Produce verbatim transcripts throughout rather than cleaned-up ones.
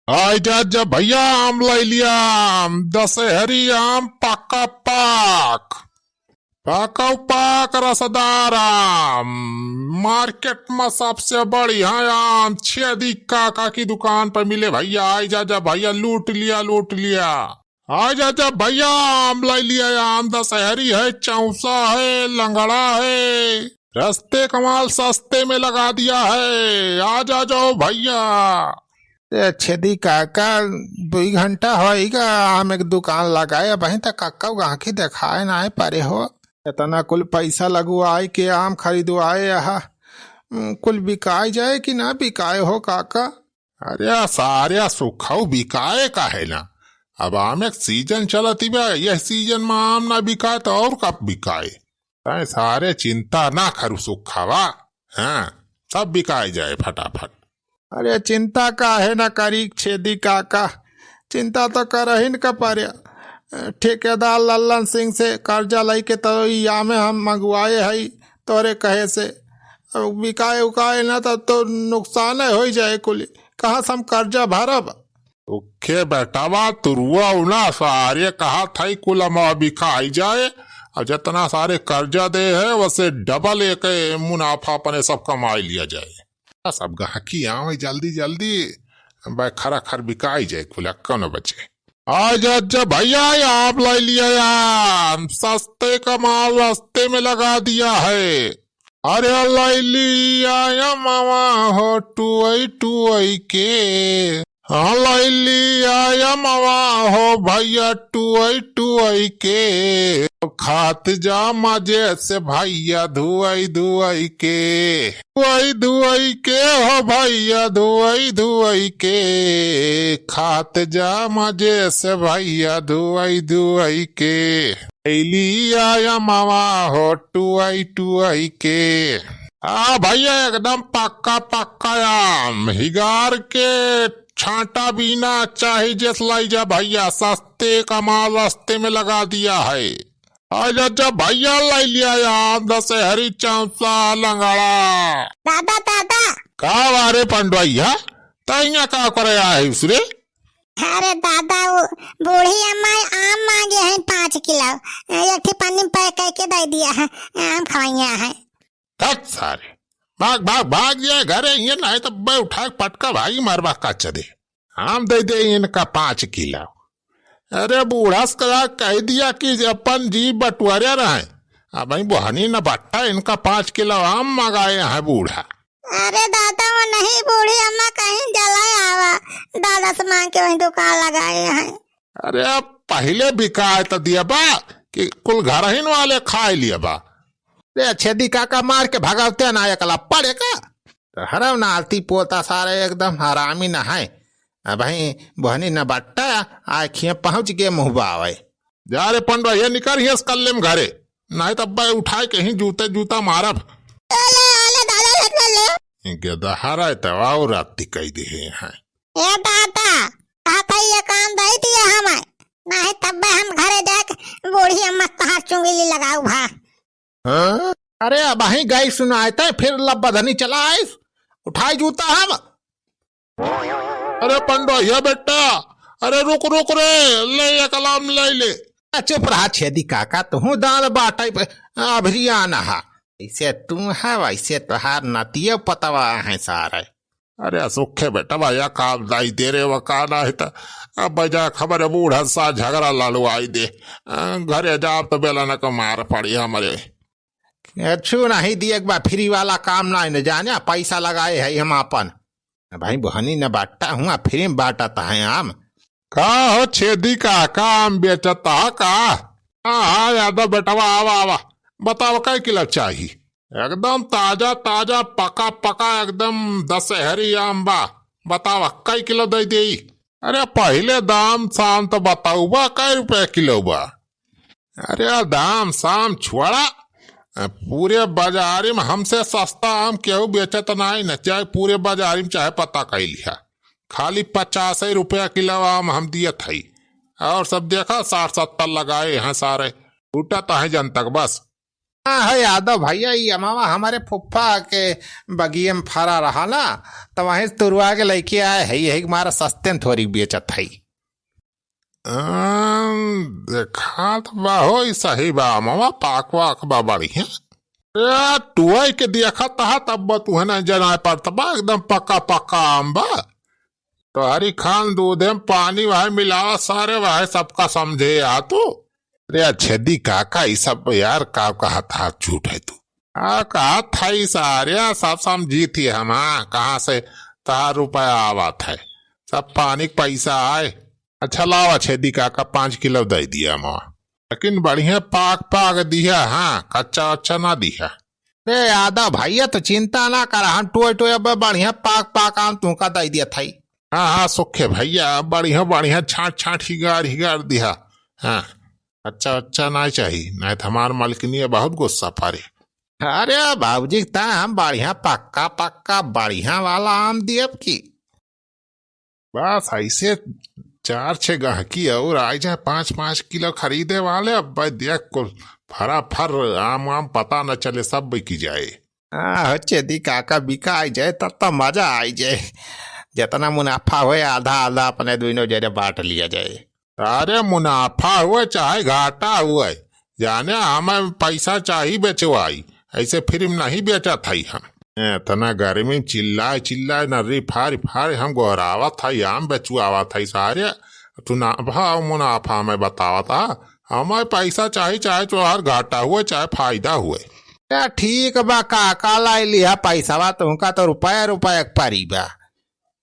आइ जा, जा भइया, आम लइ लिया, आम, दसहरी आम, पाका पाक, पाका पाक, रसदार आम। मार्केट मा सबसे बढ़िया आम छेदी काका की दुकान पर मिले भइया। आइ जा, जा भइया, लूट लिया, लूट लिया। आइ जा, जा भइया, आम लइ लिया, आम दसहरी है, चौसा है, लंगड़ा है, रस्ते का माल सस्ते में लगा दिया है। आ जा, जाओ भइया। ए छेदी काका, दुइ घंटा होइगा आम एक दुकान लगाए, अबहीं तक कक्का गाहकी देखाए नाहीं परे हो। एतना कुल पैसा लगवाए के आम खरीदवाए अहा, कुल बिकाए जाए कि ना बिकाए हो काका? अरे सारे सुखऊ बिकाए काहे ना? अब आम एक सीजन चलत ही बा, यह सीजन मा आम ना बिकाए तो और कब बिकाए? तैं सारे चिंता ना करू सुखवा, हाँ, सब बिकाए जाए फटाफट। अरे चिंता काहे ना करी छेदी काका, चिंता तो करहिन का परे। ठेकेदार लल्लन सिंह से कर्जा लइके तो ई आमे हम मंगवाए हई तोरे कहे से। अब बिकाए उकाए ना तब तो नुकसान होइ जाए कुल, कहाँ से हम कर्जा भरब? ओखे बेटवा, तुरुआ उना सारे कहा था कुल अमवा बिकाई जाए, और जितना सारे कर्जा दे है वसे डबल एक मुनाफा अपने सब कमाई लिया जाए। सब गाहकी आवे जल्दी जल्दी, बैखरा खर बिकाई जाए कुल, कौन बचे। आज, आज भइया, आम लइ लिया, आम सस्ते का माल रस्ते में लगा दिया है। अरे लइ लिया अमवा हो टुअई टुअई के, हाँ लइ लिया अमवा हो भइया टुअई टुअई के, खात जा मजे से भइया धुअई धुअई के, धुअई धुअई के हो भइया धुअई धुअई के, खात जा मजे से भइया धुअई धुअई के। लइ लिया अमवा हो टुअई टुअई के। आ भइया एकदम पक्का पक्का आम, हिगार के छांटा बीना चाही जस लइ जा भइया, सस्ते का माल रस्ते में लगा दिया है। आ जा जा भइया लइ लिया आम दसहरी चौसा लंगड़ा। दादा, दादा। का बारे पंडवैया, तैया का करे आए उस रे? अरे दादा, वो बूढ़ी अम्मा आम मांगे हैं पाँच किलो, एक ठे पन्नी में पैक करके दइ दिया है, आम खवइया है। हट सारे, भाग, भाग, भाग जा घरे, ये नाहीं तो मैं उठा के पटका भाई मरबा का चदे। आम दइ दे इनका पाँच किलो। अरे बूढ़ा से कहा, कहि दिया कि अपन जी बटुअरे रहे, अबहीं बोहनी न बट्टा इनका पाँच किलो आम मंगाए हैं बूढ़ा। अरे दादा, वो नहीं बूढ़ी अम्मा कहीं जलाए आवा, दादा से मांग के वहीं दुकान लगाए हैं। अरे अब पहिले बिकाए त दिया बा कि कुल घरहिन वाले खाए लिया बा। रे छेदी काका मार के भगावते ना एकला पड़े का। तो हरव ना आलती पोता सारे एकदम हरामी ना है। अबहीं बोहनी न बट्टा आखियाँ पहुँच गए मुँह बावे। जा रे पंडवा, ये निकर हियस कल्ले में घरे, नाहीं तब बे उठाए कहीं जूते जूता मारब। ले, ले, ले, दादा, ले, ले, ले। ये गदहरा है तब और रात कई दे हैं। ए दादा, कहा था ये काम दे दिया हमें, नाहीं तब बे हम घरे जाके बूढ़ी अम्मा तहार चुंगली लगाऊ भा। हाँ? अरे अबहीं गई सुनाए तै फिर लब्बधनी चला आइस, उठाई जूता हम। अरे पंडोहिया बेटा, अरे रुक, रुक रे, ले एक लाम ले ले। आ, चुप रहा छेदी काका, तुहूँ दाल बाटे पे अभिरियान हा। ऐसे तू है, वैसे तोहार नतिया पतवा है सारे। अरे सुखे बेटा, भैया काम दाई दे रे, वो का ना है त अब बजा खबर बूढ़ा सा झगड़ा लड़वाई दे। अ, घरे जाब तो बेला न को मार पड़ी हमरे। अच्छू नहीं दिए, एक बार फ्री वाला काम ना है, न जाने पैसा लगाए है हम आपन। भाई बहनी न बांटा हुआ, फ्री में बांटत है आम। का हो छेदी काका, आम बेचत हा का? हाँ, हाँ, यादव बेटवा, आवा, आवा। बतावा, कै किलो चाही? एकदम ताजा, ताजा, पका, पका, एकदम दशहरी आम बा। बतावा, कै किलो दे देई? अरे, पहिले दाम साम तो बताउबा, कै रुपया किलो बा? अरे दाम साम छोड़ा, पूरे बाजारी में हमसे सस्ता आम केहू बेचत नाई न, चाहे पूरे बाजारी में चाहे पता कई लिहा, खाली पचास ही रुपया किलो आम हम दियत हई, और सब देखा साठ सत्तर लगाए हैं सारे, उठत हैं जनतक बस। हाँ, है यादव भइया, ई अमवा हमरे फुफ्फा के बगिये में फरा रहा ना, त वहीं से तुरवा के लइके आए है, यही के मारा सस्ते में थोरी बेचत है। अम, देखात बा हो, ई सही बा, अमवा पाक वाक बा बढ़िया। ए, टुआई के देखत हा, तब बा तुहे ना जनाए पड़त बा, एकदम पक्का पक्का आम बा। तोहरी खान दूधे में पानी वहे मिलावा सारे, वहे सबका समझे आ तू। अरे छेदी काका, ई सब यार का कहत हा, झूठ है तू। का कहत है ई सारे, सब समझी थी हम, हाँ, कहाँ से तहार रुपया आवत है, सब पानी के पैसा आए। अच्छा लावा छेदी काका, पाँच किलो दे दिया माँ, लेकिन बढ़िया पाक पाक दिया, हाँ, कच्चा वच्चा ना दिया। अरे यादव भइया, तो चिंता ना कर, हम टोय टोय अब बढ़िया पाक पाक आम तुमका दे दिया था। हाँ, हाँ, सुखे भइया, बढ़िया, बढ़िया छाँट, छाँट, हिगार, हिगार दिहा। हाँ, अच्छा, अच्छा ना चाही, नहीं तो हमार मलकिनिया बहुत गुस्सा पारे। अरे बाबूजी, ता हम बढ़िया, पक्का, पक्का, बढ़िया वाला आम दियब की। बस ऐसे चार छे गहकी और आ जाए, पाँच, पाँच किलो खरीदे वाले, अब भाई देख कुल फरा फर आम, आम पता न चले, सब बिकी जाए। हाँ, हो छेदी काका, बिकाई जाए, तब तो मजा आई जाए। जितना मुनाफा होए, आधा, आधा अपने दोनों जने बाँट लिया जाए। अरे, मुनाफा हुए चाहे घाटा हुए, जाने हमें पैसा चाही बेचवाई, ऐसे फ्री में नहीं बेचत हई हम। इतना गर्मी में चिल्लाए, चिल्लाए, नर्री फाड़, फाड़ हम गोहरावत हई, आम बेचवावत हई सारे। तू ना भाव मुनाफा में बतावत हा, हमें पैसा चाही, चाहे तोहार घाटा हुए, चाहे फायदा हुए। ए, ठीक बा काका, लाई लिहा पैसवा, तुमका तो रुपया, रुपया के परी बा।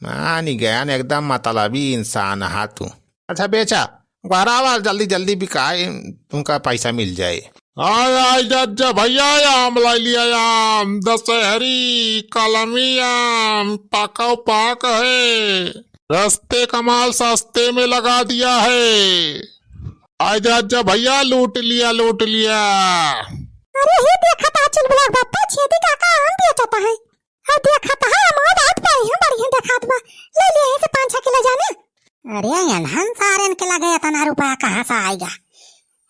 मानी गया न, एकदम मतलबी इंसान हा तू। अच्छा बेचा, गोहरावा जल्दी जल्दी, बिकाए, तुमका पैसा मिल जाए। आय, आय, जा, जा भइया, आम लाई लिया, आम, दशहरी, कलमी आम, पाकव पाक है। रस्ते का माल सस्ते में लगा दिया है। आय, जा, जा भइया, लूट लिया, लूट लिया। अरे, ये देखा था चुलबुला बापा, छेदी काका आम बेचता है। अब देखत हा, अमवा बहुत बढ़िया, बढ़िया देखात बा। ले लिया इसे पाँच छह किलो जाने। अरे, इन्हन सारेन के लगे इतना रुपया कहाँ से आइगा?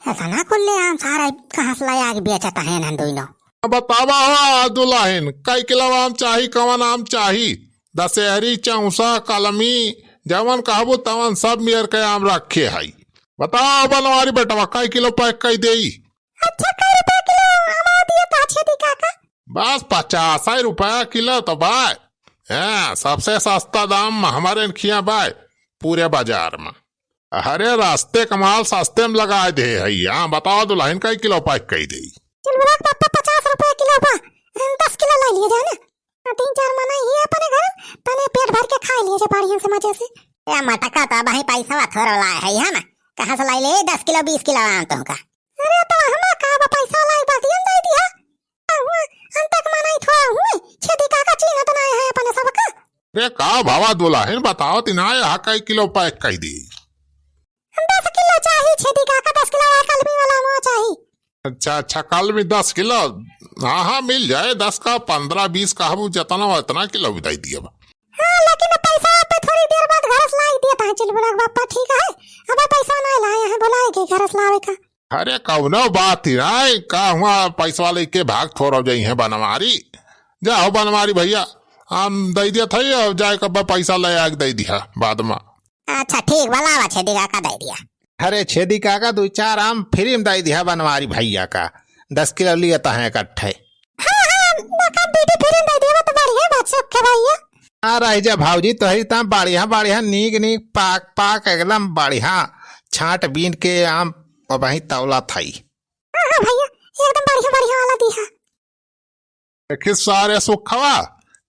इतना कुल्ले आम सारे कहाँ से ले आके बेचत है इन्हन दोनों? बतावा हो दुलहिन, कई किलो आम चाही, कवन आम चाही? दशहरी, चौसा, कलमी, जवन कहबू तवन सब मेर के आम रखे हई। बतावा बनवारी बेटवा, कई किलो पैक कई देई? अच्छा, कै रुपया किलो अमवा दिया था छेदी काका? बस पचास रुपया किलो तो बाय। हाँ, सबसे सस्ता दाम हमारे खिया बाय पूरे बाजार में। अरे, रास्ते का माल सस्ते में लगाए दे है। हाँ, बतावा दुलहिन, कै किलो पैक कई देई? चुलबुला के बापा, पचास रुपया किलो बा, दस किलो ले लिए जाए ना। आ, तीन चार मनई ही अपने घर, तने पेट भर के खाए लिए जे बढ़िया से मजे से। ए मटका, तो अबहीं पैसवा थोरो लाए है, है ना? कहाँ से लाई ले दस किलो, बीस किलो आम तुमका? अरे तो हमा का बा, पैसा लाई बा, दियन दे दिया। आ हुआ, अंतक मनई थोड़ा हुए, छेदी काका चीन्हत नाय है अपने सबका। अरे का भावा दुलहिन, बताओ ती ना, यहाँ कई किलो पैक कई दी? दस किलो चाही छेदी काका, दस किलो वाला कलमी वाला अमवा चाही। अच्छा, अच्छा, कलमी दस किलो। हाँ, हाँ, मिल जाए, दस का, पन्द्रह, बीस का, हम जितना, उतना किलो भी दे दिए बा। हाँ, लेकिन पैसा पे थोड़ी देर बाद घर से लाई दिया था, चुलबुला के बापा, ठीक है? अब पैसा नहीं लाए हैं, बुलाए के घर से लावे का। अरे, कौनो बात ही नहीं, का हुआ, पैसा लेके भाग थोड़ा जाई है बनवारी। जाओ बनवारी भइया, हम दे दिया था, अब जाए कब पैसा ले आके दे दिया बाद में। अच्छा, ठीक बा, लावा छेदी काका दे दिया। अरे छेदी काका, दुइ चार आम फ्री में दे दिया बनवारी भइया का, दस किलो लिया था इकट्ठे। हाँ, हाँ, देखा, दीदी फ्री में दे दिया, तो बढ़िया बात, सुखे भइया। आ रही जा भौजी, तोहरी ता बढ़िया, बढ़िया, नीक, नीक, पाक, पाक, एकदम बढ़िया, छाँट बीन के आम अबहीं तौला थाई। हाँ, हाँ भइया, एकदम बढ़िया, बढ़िया वाला दिया। देखी सारे सुखवा,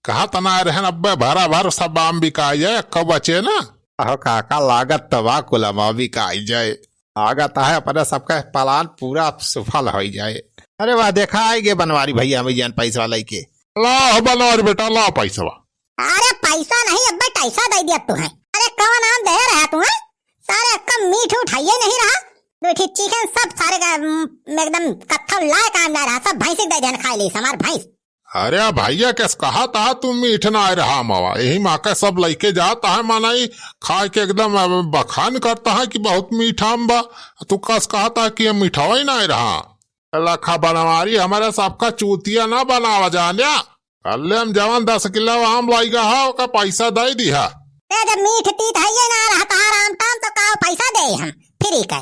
कहा तना रहन, अब्बे भरा भर सब आम बिकाई जाए, अक्को बचे ना। अहो काका, लागत त बा कुल अमवा बिकाई जाए। लागत है अपने सबका प्लान पूरा सफल होई जाए। अरे वाह, देखा आइगे बनवारी भइया, हम जान पैसा लेके। ला हो बनवारी बेटा, ला पैसवा। अरे पैसा नहीं, अब्बे टैसा दे दिया तू है। अरे कौन आम दे रहा तू है? सारे अक्का मीठ उठाइए नहीं रहा। दो ठे चिकन सब सारे का, उम, एकदम कत्था लाए काम जा रहा, सब भैंस के दे देन खाए ली, हमार भैंस। अरे भइया, कस कहा था तू मीठ ना आए रहा मावा, यही माँ का सब लइके जाता है, माना ई खाए के एकदम, अ, बखान करता है कि बहुत मीठा आम बा। तू कस कहा था कि ये मीठा ही ना आए रहा। लखा बनवारी, हमरे सबका चूतिया ना बनावा जान्या। कल्ले हम जवन दस किलो आम लाइगा हा, ओका पैसा दइ दिहा। ए, जब मीठ तीत हइये ना रहा तहार आम ताम, तो का पैसा देई हम फ्री के?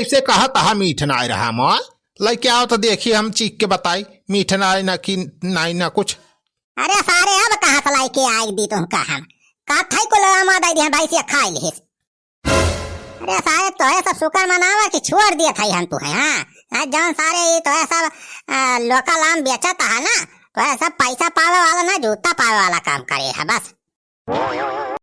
ऐसे कहा तहा मीठ नाई रहा मोल, लइके आओ तो देखी हम चीख के बताई, मीठ नाई ना कि नाई ना कुछ। अरे सारे, अब कहाँ से लइके आइ दी तुमका हम? का थाई को लो आम दइ दिहा, भैंसिया खाइ लिहिस। अरे सारे, तोहे सब शुक्र मनावा कि छोड़ दिया था हम तुहे, हाँ? आज जौन सारे ये तोहे सब, आ, लोकल आम बेचत है ना, तोहे सब पैसा पावे वाला ना, जूता पावे वाला काम करे है बस।